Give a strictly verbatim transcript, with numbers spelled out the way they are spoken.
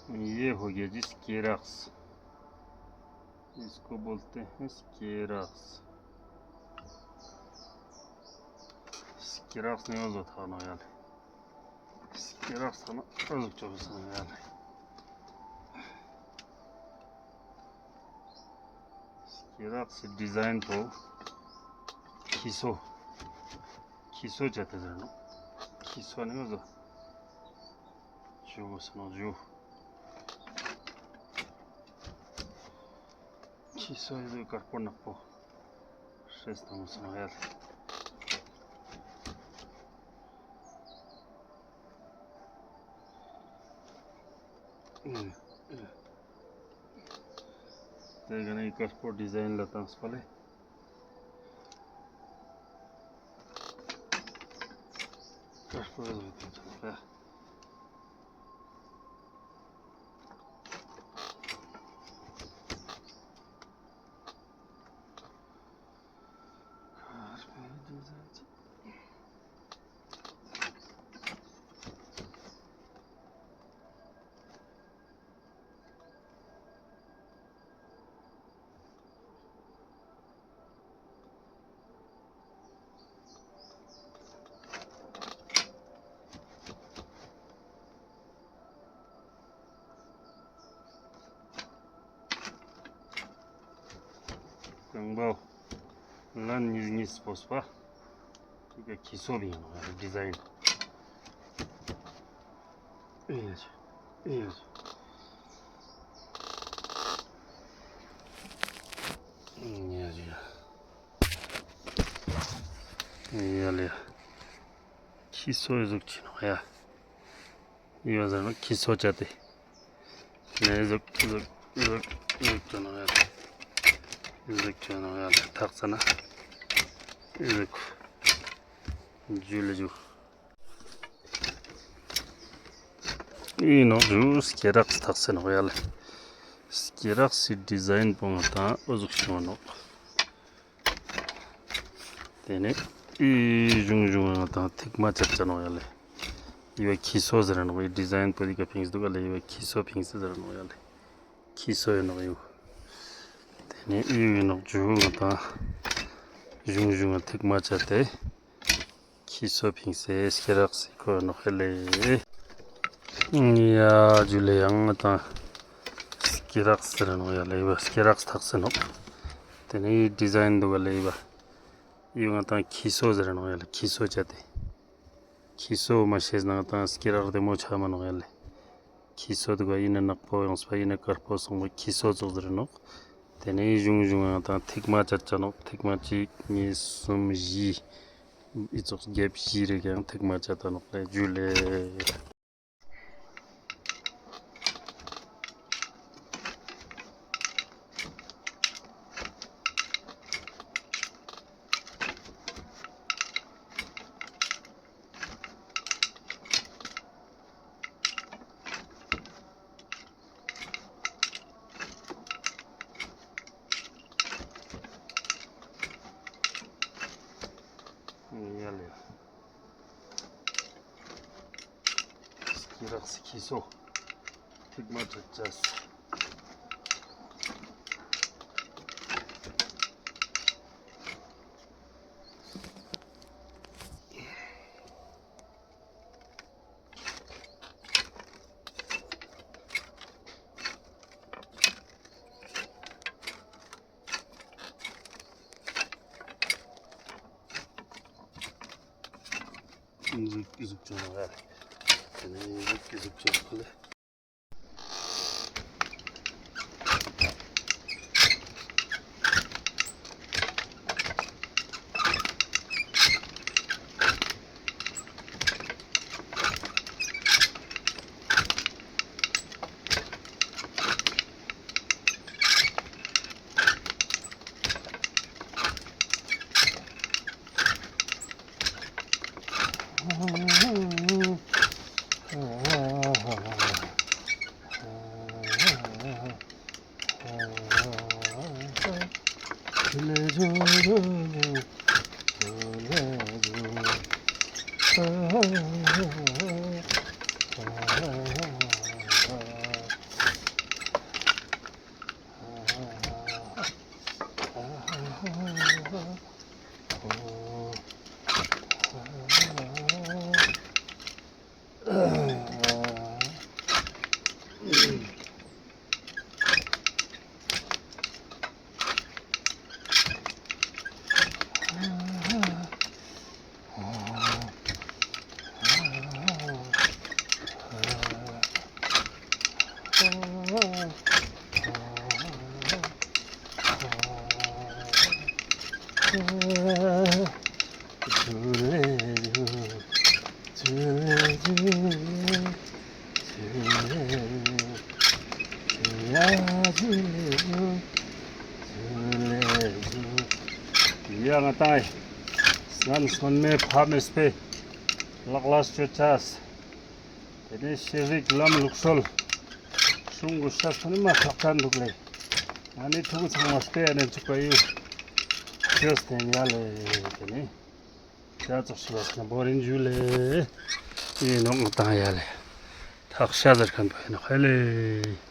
ये हो गया जी स्केराक्स। इसको बोलते हैं स्केराक्स। स्केराक्स ནི་འོ་ཟོ་ཐག་ནོག་ཡ་ལེ། སྐེ་རགས་ས་ན་ཨ་ཟུག་ཅོ་ས་ན་ཡ་ལེ། སྐེ་རགས་སི་ཌི་ཛའིན་པོ་ཁྱི་སོ། ཁྱི་སོ་ཅ་ཏེ་ཟེར་ནོག། ཁྱི་སོ་ནི་ཨ་ཟུག་ཅོ་གོས་ས་ནོག་ཇུ། ཁྱི་སོ་ཨ་ཟུག་དཀར་པོ་ནག་པོ། ཤེས་ཏང་སོང་ཡ་ལེ། ཏེ་ག་ནེ་དཀར་པོ་ཌི་ཛའིན་ལ་ཏང་སྤ་ལེ། དཀར་པོ་ལ་ཏང་སྤ་ལེ། རྐང་པ་ལན་ཉིས་ཉིས་སྤོས་པ། ཏེ་ཀ་ཁྱི་སོ་བིང་ནོག་ཡ་ཌི་ཛའིན། ཨེ་ཡ་ཨེ་ཡ་ཨེ་ཡ་ཡ་ལེ། ཁྱི་སོ་ཨེ་ཟུག་ཅི་ནོག་ཡ། ཡོད་ཟེར་ན་ཁྱི་སོ་ཅ་ཏེ། ནེ་ཟུག་ཟུག་ཟུག་ཟུག་ཅོ་ནོག་ཡ། ཟུག་ཅོ་ནོག་ཡ། ཐག་ས་ན་ཟུག་ཇུ་ལེ་ཇུ། ཨི་ནོག་ཇུ་སྐེ་རགས་ཐག་ས་ནོག་ཡ་ལེ། སྐེ་རགས་སི་ཌི་ཛའིན་པོ་ང་ཏང་འོ་ཟུག་ཤོ་ནོག། ཏེ་ནེ་ཨི་གཞུང་གཞུང་ང་ཏང་ཐིག་མ་ཅ་ཅ་ནོག་ཡ་ལེ། ཨི་བ་ཁྱི་སོ་ཟེར་ནོག། ཨི་ཌི་ཛའིན་པོ་ཏེ་ཀ་ཕིངས་དུག་ག་ལེ། ཨི་བ་ཁྱི་སོ་ཕིངས་ཟེར་ནོག་ཡ་ལེ། ཁྱི་སོ་ཨིན་ནོག་ཡོ། ཏེ་ནེ་ཨི་ཨིན་ནོག་ཇུ་ང་ཏང་གཞུང་གཞུང་ང་ཐིག་མ་ཅ་ཏེ། ཁྱི་སོ་ཕིངས་སེ་སྐེ་རགས་སི་ཁོ་ནོག་ཧེ་ལེ། ཡ་ཇུ་ལེ། ཡང་ང་ཏང་སྐེ་རགས་ཟེར་ནོག་ཡ་ལེ། ཨི་བ་སྐེ་རགས་ཐག་ས་ནོག། ཏེ་ནེ་ཨི་ཌི་ཛའིན་དུག་ག་ལེ་ཨི་བ། ཨི་ང་ཏང་ཁྱི་སོ་ཟེར་ནོག་ཡ་ལེ། ཁྱི་སོ་ཅ་ཏེ། ཁྱི་སོ་མ་ཤེས་ན་ང་ཏང་སྐེ་རགས་རྡེ་མོ་ཆ་མ་ནོག་ཡ་ལེ། ཁྱི་སོ་དུག་ག་ཨིན་ན་ནག་པོ་ཡོངས་པ་ཨིན་ན་དཀར་པོ་སོང་བ་ཁྱི་སོ་ཙོགས་ཟེར་ནོག། ཏེ་ནེ་གཞུང་གཞུང་ང་ཏང་ཐིག་མ་ཅ་ཅ་ནོག། ཐིག་མ་གཅིག་གཉིས་གསུམ་བཞི། ཨི་ཙོགས་རྒྱབ་བཞི་རེ་ཀ་ཡང་ཐིག་མ་ཅ་ཏ་ནོག་ལེ། ཇུ་ལེ། ཡ་ལེ། སྐེ་རགས་སི་ཁྱི་སོ་ཐིག་མ་ཅ་ཅ་སི། ཟུག་ཟུག་ཅོ་ནོག་ཡ། ཏེ་ནེ་ཟུག་ཟུག་ཅོ་ནོག་ལེ། ཡ་ང་ཏང་ཡ་སྔན་སྔོན་མའི་ཕ་མེས་པའི་ལག་ལས་སྤྱོད་ཅེས། དེ་ནས་ཤེས་རིག་ལམ་ལུགས་སྲོལ་སྲུང་དགོས་ཤེས་ཁོ་ནི་མ་ཐག་ཆད་འདུག་ལེ། ང་ནི་ཕྲུ་གུ་ཚང་མ་སྤེ་ར་ནས་འཇུག་པ་ཡིན། ཅེས་དེ་ཡ་ལེ། དེ་ནས་ཤ་ཚོགས་ཤི་བ་སི་ན་བོ་རིན་ཇུ་ལེ། ཡིན་ནོག་ང་ཏང་ཡ་ལེ། ཐག་ཤ་ཟེར་མཁན་པོ་ཡིན་ནོག་ཧེ་ལེ།